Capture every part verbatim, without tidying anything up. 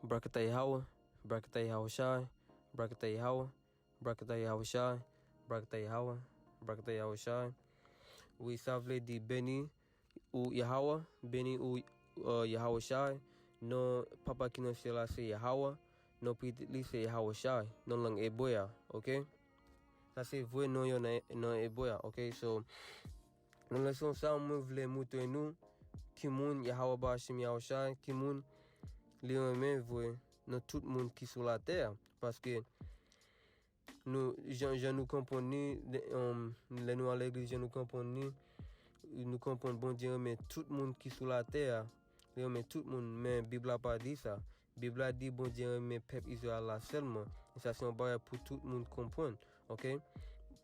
Barakatah Yahawah, Barakatah Yahawashi, Barakatah Yahawah, Barakatah Yahawashi, Barakatah Yahawah, Barakatah Yahawashi. Wi, sa vle di beni ou Yahawah, beni ou uh, Yahawashi. Non Papa ki nan syèl la se Yahawah, non Pitit li se Yahawashi, nan lang ebre a, oke? Sa se vre non yo nan, nan ebre a, oke? So, nan leson sa, mwen vle moutre nou ki moun Yahawah Bahashim Yahawashi, ki moun li renmen vre nan tout moun ki sou latè a. Paske nou, jan, jan nou konprann li, lè, um, lè nou al legliz, jan nou konprann li, nou konprann Bondye renmen tout moun ki sou latè a. Li renmen tout moun, men Bib la pa di sa. Bib la di Bondye renmen pèp Izrayèl la sèlman. E sa se yon bagay pou tout moun konprann, oke?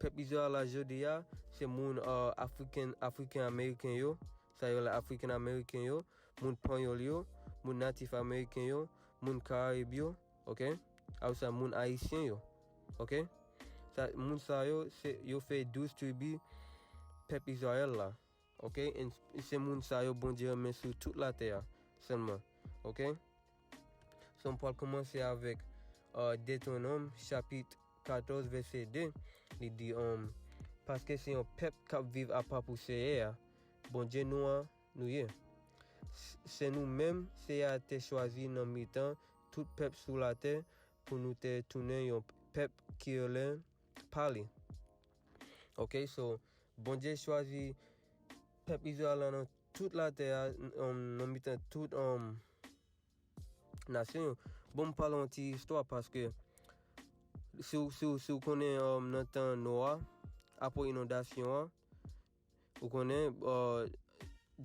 Pèp Izrayèl la jodi a, se moun uh, Afriken, Afriken Ameriken yo, sa yo le Afriken Ameriken yo, moun Panyòl yo, moun Natif Ameriken yo, moun Karayib yo, oke? Aw sa moun Ayisyen yo, oke? Sa, moun sa yo, se, yo fè douz tribi pèp Izrayèl la, oke? E se moun sa yo Bondye renmen sou tout latè a sèlman, oke? So, m pral kòmanse avèk uh, Detwonòm, chapit katòz, vèsè de. Li di, um, paske se yon pèp k ap viv apa pou Seyè a, Bondye nou an, nou ye. S- Se nou menm Seyè a te chwazi nan mitan tout pèp sou latè pou nou te tounen yon pèp ki rele pa li. Oke, so, Bondye chwazi pèp Izrayèl la nan tout latè a, um, nan mitan tout um, nasyon yo. Bon, m pale yon ti istwa paske si w, si w, si w konnen um, nan tan Nowa, apre inondasyon an, ou konnen uh,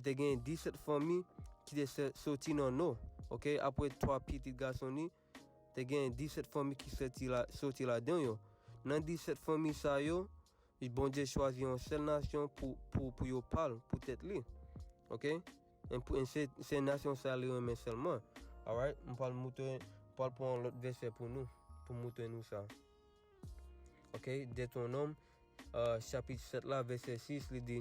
te gen disèt fanmi ki te se- soti nan No, oke? Apre twa pitit gason li, te gen disèt fanmi ki soti la, soti ladan yo. Nan disèt fanmi sa yo, Bondye chwazi yon sèl nasyon pou, pou, pou yo pa l, pou tèt li. Oke? E pou, e se, se nasyon sa li renmen sèlman. Alright? M pral moutre, m pral pran yon lòt vèsè pou nou, pou moutre nou sa. Oke? Detwonòm, uh, chapit sèt la, vèsè sis, li di,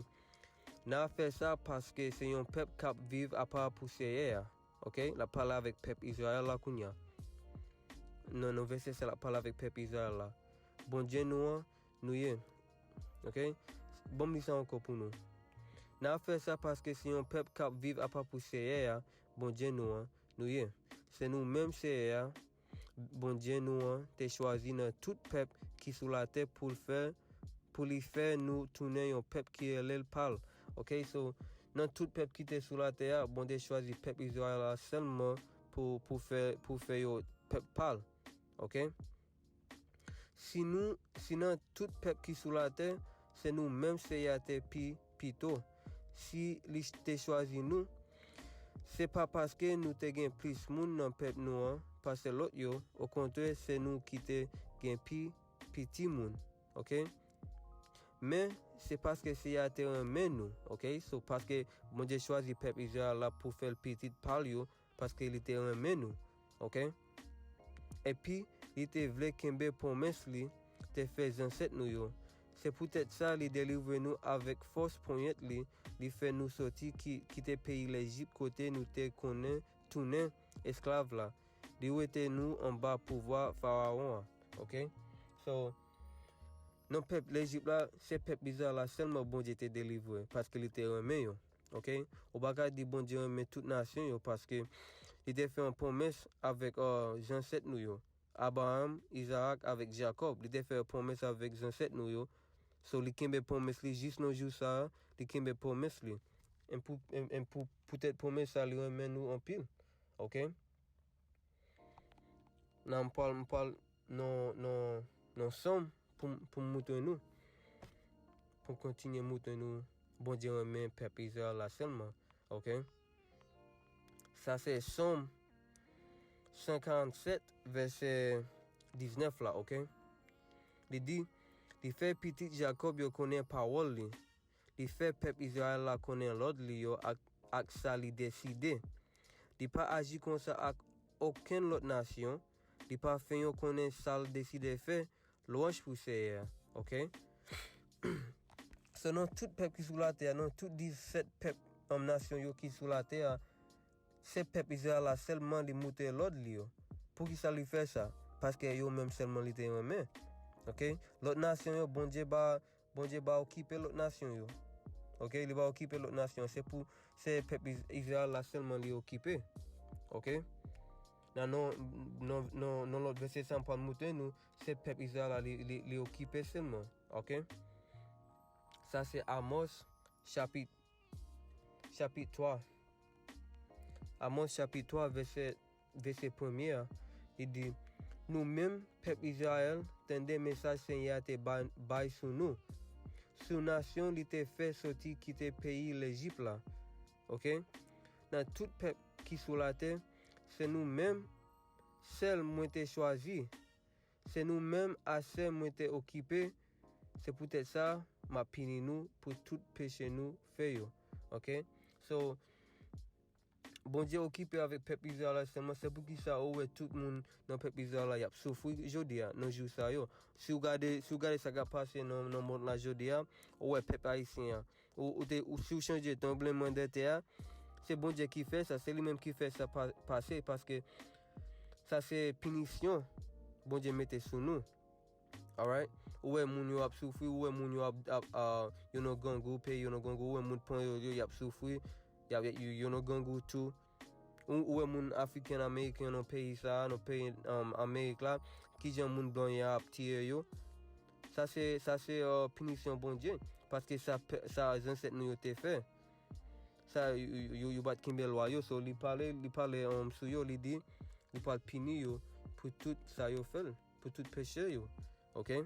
n a fè sa paske se yon pèp k ap viv apa pou Seyè a. Oke? L ap pale avèk pèp Izrayèl la kounye a. Non, non, vèsè sèt la ap pale avèk pèp Izrayèl la. Bondye nou an, nou ye. Oke? Ban m li sa ankò pou nou. N a fè sa paske se yon pèp k ap viv apa pou Seyè a, Bondye nou an, nou ye. Se nou menm Seyè a, Bondye nou an, te chwazi nan tout pèp ki sou latè pou l fè, pou li fè nou tounen yon pèp ki rele l pa l. Oke? So, nan tout pèp ki te sou latè a, Bondye chwazi pèp Izrayèl la sèlman pou, pou fè, pou fè yo pèp pa l. Oke? Si nou, si nan tout pèp ki sou latè, se nou menm Seyè a te pi pito, si li te chwazi nou, se pa paske nou te gen plis moun nan pèp nou an pase lòt yo, okontrè, se nou ki te gen pi piti moun, oke? Men, se paske Seyè a te renmen nou, oke? So, paske Bondye chwazi pèp Izrayèl la pou fè l pitit pa l yo, paske li te renmen nou. Oke? Epi, li te vle kenbe pwomès li te fè zansèt nou yo. Se poutèt sa li delivre nou avèk fòs ponyèt li, li fè nou soti ki, kite peyi Lejip kote nou te konnen tounen esklav la. Li wete nou anba pouvwa Farawon an. Oke? So, nan pèp Lejip la, se pèp Izrayèl la sèlman Bondye te delivre, paske li te renmen yo. Oke? Ou pa ka di Bondye renmen tout nasyon yo, paske li te fè yon pwomès avèk uh, zansèt nou yo. Abraram, Izarak avèk Jakòb. Li te fè yon pwomès avèk zansèt nou yo. So, li kenbe pwomès li jis nan jou sa a, li kenbe pwomès li. E pou, e, e pou, poutèt pwomès sa, li renmen nou anpil. Oke? Nan m pral, m pral nan, nan, nan Sòm pou, pou m moutre nou. Pou m kontinye moutre nou Bondye renmen pèp Izrayèl la sèlman. Oke? Sa se Sòm san karannsèt, vèsè diznèf la, oke? Li di, li fè pitit Jakòb yo konnen pawòl li. Li fè pèp Izrayèl la konnen lòd li yo ak, ak sa li deside. Li pa aji konsa ak okenn lòt nasyon. Li pa fè yo konnen sa l deside fè. Lwanj pou Seyè a. Oke? So, nan tout pèp ki sou latè a, nan tout disèt pèp, um, nasyon yo ki sou latè a, se pèp Izrayèl la sèlman li moutre lòd li yo. Poukisa li fè sa? Paske yo menm sèlman li te renmen. Oke? Lòt nasyon yo, Bondye pa, Bondye pa okipe lòt nasyon yo. Oke? Li pa okipe lòt nasyon. Se pou, se pèp Iz- Izrayèl la sèlman li okipe. Oke? Nan non, non, non, non lòt vèsè sa m pral montre nou, se pèp Izrayèl la li, li, li okipe sèlman. Oke? Sa se Amòs chapit, chapit twa. Amòs chapit twa, vèsè, vèsè premye a, li di, nou menm, pèp Izrayèl, tande mesaj Senyè a te ba- bay sou nou, sou nasyon li te fè soti kite peyi Lejip la. Oke? Nan tout pèp ki sou latè, se nou menm sèl mwen te chwazi. Se nou menm asè mwen te okipe. Se poutèt sa, m ap pini nou pou tout peche nou fè yo. Oke? So, Bondye okipe avèk pèp Izrayèl la sèlman. Se poukisa ou wè tout moun nan pèp Izrayèl la, y ap soufri jodi a, nan jou sa yo. Si w gade, si w gade sa k ap pase nan, nan mond la jodi a, ou wè pèp ayisyen an. Ou, ou te, ou, si w chanje tranblemanntè a, se Bondye ki fè sa, se li menm ki fè sa pa- pase, paske sa se pinisyon Bondye mete sou nou. Alright? Ou wè moun yo ap soufri, ou wè moun yo ap, ap, a, yo nan grangou, peyi yo nan grangou, ou wè moun pran yo, yo, y ap soufri, y ap, yo, yo nan grangou tou. Ou, ou wè moun Afriken Ameriken nan peyi sa, nan peyi, um, Amerik la, kijan moun blan yo ap tiye yo. Sa se, sa se, uh, pinisyon Bondye, paske sa, pè- sa zansèt nou yo te fè. Sa, yo, yo, yo pa t kenbe lwa yo, so li pale, li pale, um, sou yo, li di, li pral pini yo pou tout sa yo fè l, pou tout peche yo. Oke?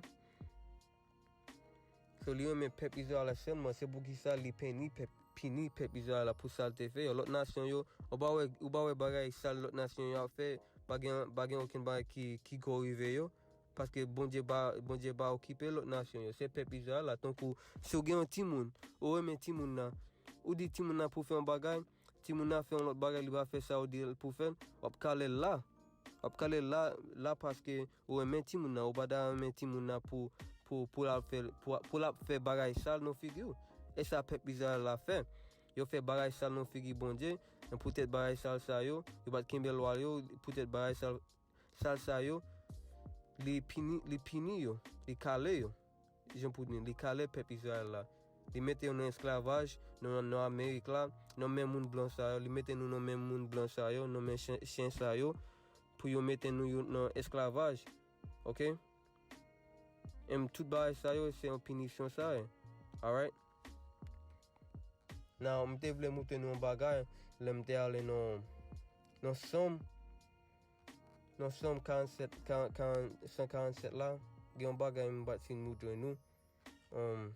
So, li renmen pèp Izrayèl la sèlman, se poukisa li peni pèp, pini pèp Izrayèl la pou sa l te fè yo. Lòt nasyon yo, ou pa wè, ou pa wè bagay sal lòt nasyon yo ap fè, pa gen, pa gen okenn bagay ki, ki ko rive yo. Paske Bondye pa, Bondye pa okipe lòt nasyon yo. Se pèp Izrayèl la. Tankou, si w gen yon timoun, ou renmen timoun nan, ou di timoun nan pou fè yon bagay, timoun nan fè yon lòt bagay, li pa fè sa ou di l pou fè l, w ap kale l la. W ap kale l la, la paske ou renmen timoun nan. Ou pa ta renmen timoun nan pou, pou, pou l ap fè, pou, pou l ap fè bagay sal nan figi w. E sa pèp Izrayèl la fè. Yo fè bagay sal nan figi Bondye, men poutèt bagay sal sa yo, yo pa t kenbe lwa yo, poutèt bagay sal, sal sa yo, li pini, li pini yo, li kale yo. Jan pou di, li kale pèp Izrayèl la. Li mete yo nan esklavaj, nan, nan Amerik la, nan men moun blan sa yo. Li mete nou nan men moun blan sa yo, nan men chen, chen sa yo, pou yo mete nou yo nan esklavaj. Oke? E m tout bagay sa yo, se yon pinisyon sa ye. Alright? Now, m te vle montre nou yon bagay, lè m te ale nan, nan Sòm, nan Sòm karannsèt, karan-, karan-, san karannsèt la, gen yon bagay m pa t fin montre nou. Um,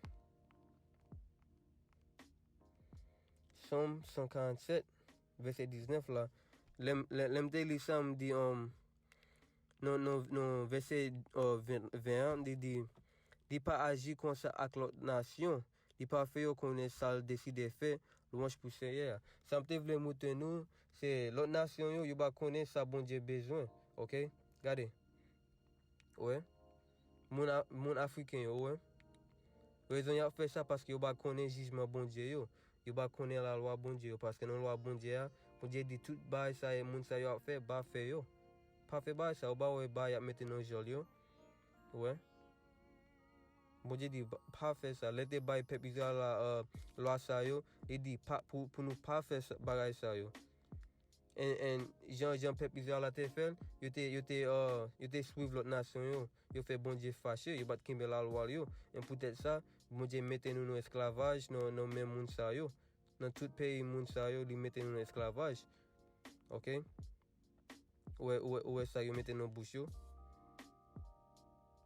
Sòm san karannsèt, vèsè diznèf la. Lè m, lè, lè m te li sa, m di, um, nan, nan, nan vèsè, uh, ven, ven an, li di, li pa aji konsa ak lòt nasyon. Li pa fè yo konnen sa l deside fè. Lwanj pou Senyè a. Sa m te vle montre nou, se lòt nasyon yo, yo pa konnen sa Bondye bezwen. Oke? Gade. Ou wè? Moun a-, moun Afriken yo, ou wè? Rezon y ap fè sa, paske yo pa konnen jijman Bondye yo. Yo pa konnen lalwa Bondye yo, paske nan lwa Bondye a, Bondye di tout bagay sa yo, moun sa yo ap fè, pa fè yo. Pa fè bagay sa yo, ou pa wè bagay y ap mete nan jòl yo. Ou wè? Bondye di, pa, pa fè sa. Lè te bay pèp Izrayèl la, euh, lwa sa yo, li di, pa, pou, pou nou pa fè sa, bagay sa yo. And, and jan, jan pèp Izrayèl la te fè l, yo te, yo te, euh, yo te swiv lòt nasyon yo. Yo fè Bondye fache, yo pa t kenbe lalwa l yo. E poutèt sa, Bondye mete nou nan esklavaj, nan, nan men moun sa yo. Nan tout peyi moun sa yo, li mete nou nan esklavaj. Oke? Ou wè, ou wè, ou wè sa yo mete nan bouch yo?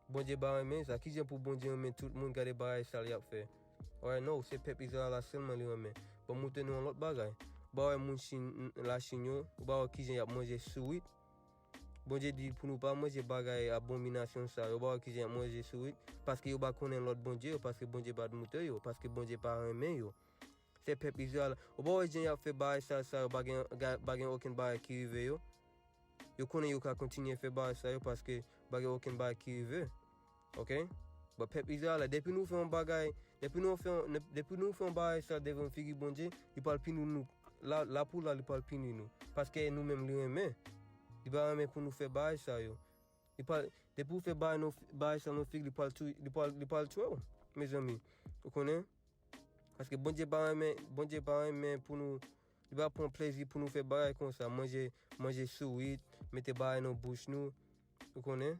Bondye pa renmen sa. Kijan pou Bondye renmen tout moun, gade bagay sal y ap fè? Alright, no, se pèp Izrayèl la sèlman li renmen. Bon, m montre nou yon lòt bagay. Ou pa wè moun Chin, Lachin yo, ou pa wè kijan y ap manje sourit? Bondye di pou nou pa manje bagay abominasyon sa yo. Ou pa wè kijan y ap manje sourit? Paske yo pa konnen lòd Bondye yo, paske Bondye pa t montre yo, paske Bondye pa renmen yo. Se pèp Izrayèl. Ou pa wè jan y ap fè bagay sal sa yo, pa gen, ga-, pa gen okenn bagay ki rive yo. Yo konnen yo ka kontinye fè bagay sa yo paske pa gen okenn bagay ki rive. Oke? Bon, pèp Izrayèl la, depi nou fè yon bagay, depi nou fè yon, depi nou fè yon bagay sal devan figi Bondye, li pral pini nou. La, la pou la, li pral pini nou. Paske nou menm li renmen. Li pa renmen pou nou fè bagay sa yo. Li pa, depi ou fè bagay, nou, bagay sa nan figi, li pral tou, li pral, li pral tchwe w, mezanmi. Ou konnen? Paske Bondye pa renmen, Bondye pa renmen pou nou, li pa pran plezi pou nou fè bagay konsa. Manje, manje sourit, mete bagay nan bouch nou. Ou konnen?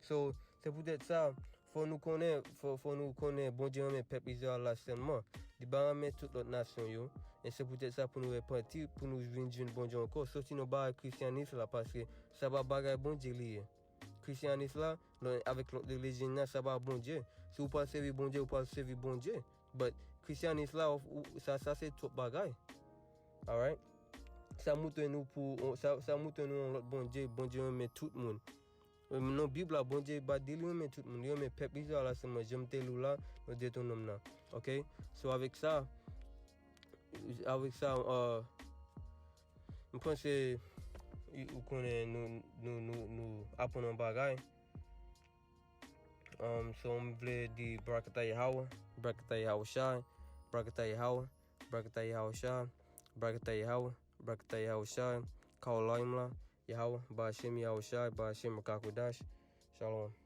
So, se poutèt sa, fò nou konnen, fò, fò nou konnen Bondye renmen pèp Izrayèl la sèlman. Li pa renmen tout lòt nasyon yo. E se poutèt sa pou nou repanti, pou nou vin jwenn Bondye ankò. Soti nan bagay kristyanis la, paske sa pa bagay Bondye li ye. Kristyanis la, nan, avèk lòt relijyon la, sa pa Bondye. Si ou pral sèvi Bondye, ou pral sèvi Bondye. But, kristyanis la, ou, ou, sa, sa se twòp bagay. Alright? Sa moutre nou pou, sa, sa moutre nou yon lòt Bondye, Bondye renmen tout moun. Nan Bib la, Bondye pa di li renmen tout moun, li renmen pèp Izrayèl la sèlman, jan m te li w la, nan Detewonòm nan. Ok? So, avèk sa, avèk sa, uh, m panse, ou konnen nou, nou, nou, nou aprann yon bagay. Um, so, m vle di Barakatah Yahweh, Barakatah Yahweh Shai, Barakatah Yahweh, Barakatah Yahweh Shai, Barakatah Yahweh, Barakatah Yahweh Shai, Kaolayim la, Yahweh, Bahashem Yahweh Shai, Bahashem Rakakodash. Shalom.